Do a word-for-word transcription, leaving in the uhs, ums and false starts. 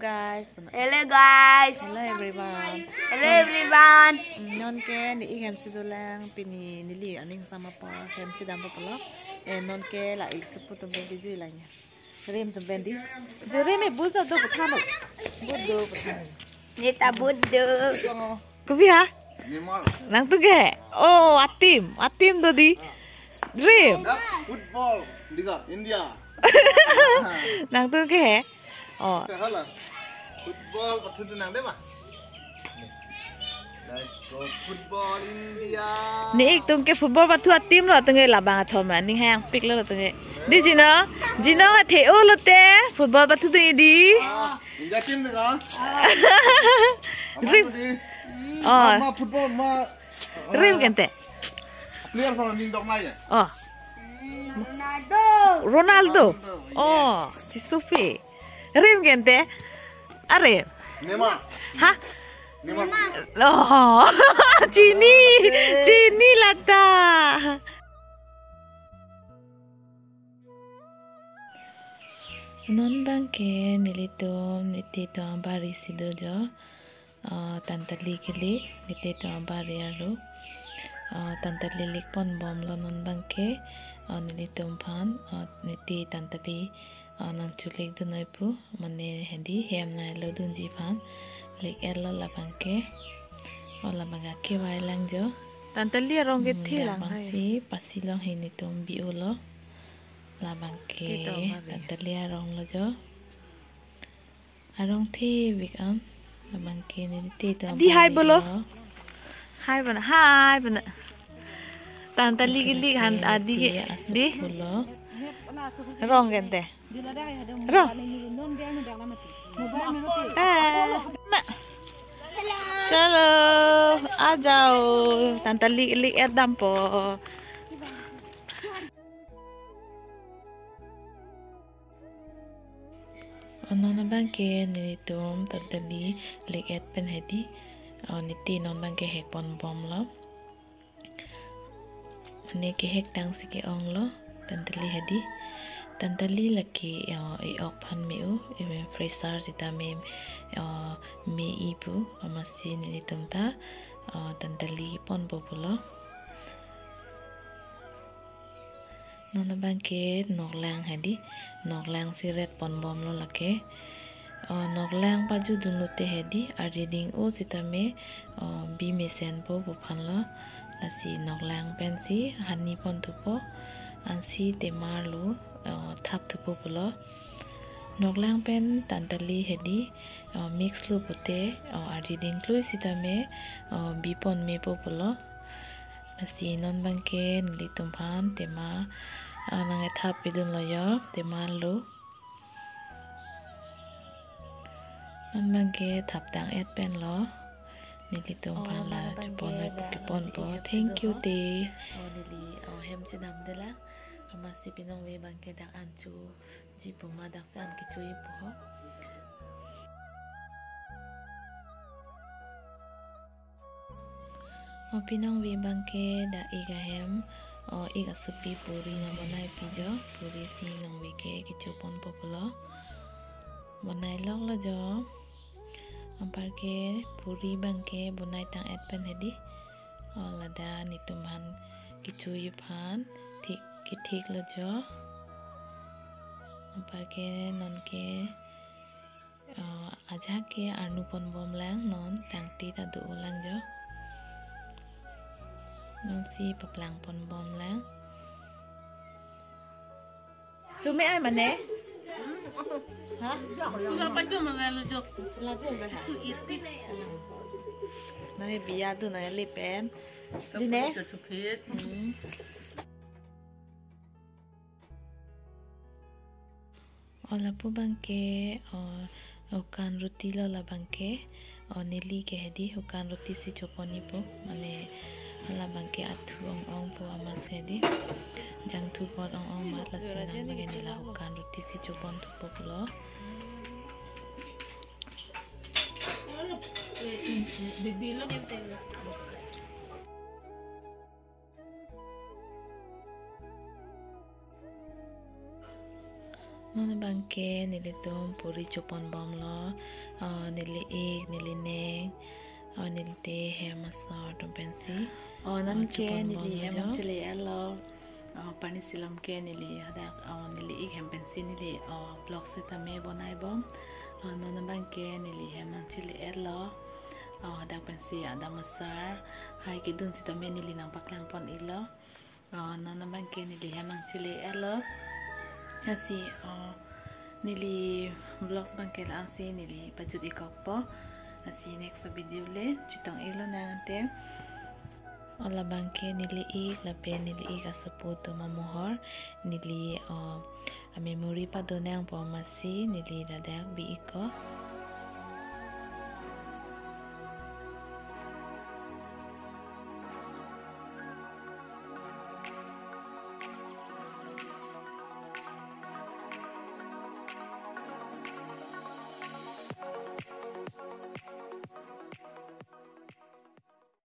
Guys, hello guys. Hello everyone. Hello everyone. Mm, non ke ne-ik hem si dolang, pini neli aning sama pa hem si dam pa pulo. Eh, non ke la-ik sepu atum pen kejui lang ya. Rim atum pen di. Jo rim e bus do pathan lo. Bus do pathan lo. Neta bus do. Kopi ha? Neymar. Nangtum ke? Oh, atim, atim do di. Rim. Dak football, diga, India. Nangtum ke? Oh. Te hala. Football pathu tu nang de ma? Let's go football India. Ne-ik atum ke football pathu atim lo atum ke labang athom aning hangpik lo atum ke. Di Jino, Jino athe-o lote football pathu tu di. Ah, India team de ka? Rim. Apa tu di? Oh. Ma, ma football ma. Rim kente. Player pala ning dok mai ya? Oh. Ronaldo. Ronaldo, yes. Oh, si Sufi. Rim kente. Are. Neymar. Ha? Neymar. Oh, chini. Chini lata. Non abang ke nelitum niti atum abari si do jo. Ah, Tantali kili, niti atum abari arlo. Ah, Tantali lik pon bom lo non abang ke. Ah, nelitum aphan, ah, niti Tantali, ah, nangchulik dun noi pu, mane hedi hem nai lo dunji aphan. Lik et lo labang ke. Oh, labang ke kevai lang jo. Tantali arong ke, hmm, thi lang labang hai. Si pasi long he nelitum bi-o lo. Labang ke, ti to mari. Tantali arong lo jo. Arong thevik an. Labang ke niti atum di hai abari bolo. Lo. Hai bana, hai bana. Tantali kili han adi ke, niti asuk di. Bolo. Rong kente. Rong. Ah. Chalo, a jao. Tantali kili et dam po. Oh, non abang ke nelitum Tantali lik et pen hedi. Oh, niti non abang ke hek pon bom lo. Mane kehek tang si ke-ong lo. Tantali hedi. Tantali lake, oh, e-ok aphan me-o. Even fresher sita me, oh, me-i pu. Amatsi nelitum ta, oh, Tantali pon po pulo. Non abang ke noklang hedi, noklang si ret pon bom lo lake. Oh, noklang paju dun lote hedi, arjiding o sitame, oh, bi mesen po pu aphan lo. Lasi noklang pensi hani pon thupo, ansi temar lo, oh, thap thupo pulo. Noklang pen Tantali hedi, oh, mix lo pute, oh, arjiding klui sitame, oh, bi pon me po pulo. Lasi non abang ke nelitum aphan tema, ah, nang ethap pidun lo jo, tema lo. Non abang ke thap tang et pen lo. Nelitum aphan la chepon noi pu kepon po. Thank you te. Oh, neli, oh, hem chenam de la. Amatsi pinong ve abang ke dak an chu ji pu ma, dak si an kecho-i pu ho. Oh, pinong ve abang ke dak ik ahem, oh, ik asopi puri nang bonai pi jo, puri si nong ve ke kecho pon po pulo. Bonai lok lo jo. Anpar ke puri abang ke bonai tang et pen hedi. Oh, ladak nelitum aphan kecho-i aphan thik, kethik lo jo. Anpar ke non ke ah, ajahak ke arnu pon bom lang, non tangte ta do lang jo. Non si paplang pon bom lang. Chume ai mane? Ha? Sudah apa tu mana lu jo? Selajin berha. Itu itu. Nang biya tu nang lipen. Dine? Cupit. Hmm. Oh, lapu abang ke, oh, hukan roti lo labang ke, oh, neli ke hedi hukan roti si chopon-i po, mane labang ke athu ong-ong po amatsi hedi, jangthu pot ong-ong amat, lasi nang abang ke neli la hukan roti si chopon thupo pulo. Non abangke nelitum puri chopon bomlo, uh, neli ik, neli neng, uh, neli te hem asor atum pensi. Oh, non uh, ke chopon neli bomlo hem jo. Nangchele-etlo. Oh, pani silom ke neli hadak, oh, neli ik hem pensi neli, oh, vlog setame bonai bom. Oh, non abangke neli hem nangchele-etlo. Oh, hadak pensi adam asar. Hai kedun sitame neli nangpaklang pon-iklo. Oh, non abangke neli hem nangchele-etlo. Lasi, oh, neli vlogs abangke la-ansi neli pajut-ik kokpo. Lasi next video le chetong-iklo nang ante. Oh, labangke neli ik lapen neli ik asopo atum amohor. Neli, oh, a-memory padonangpo amatsi neli ladak bi-ikko.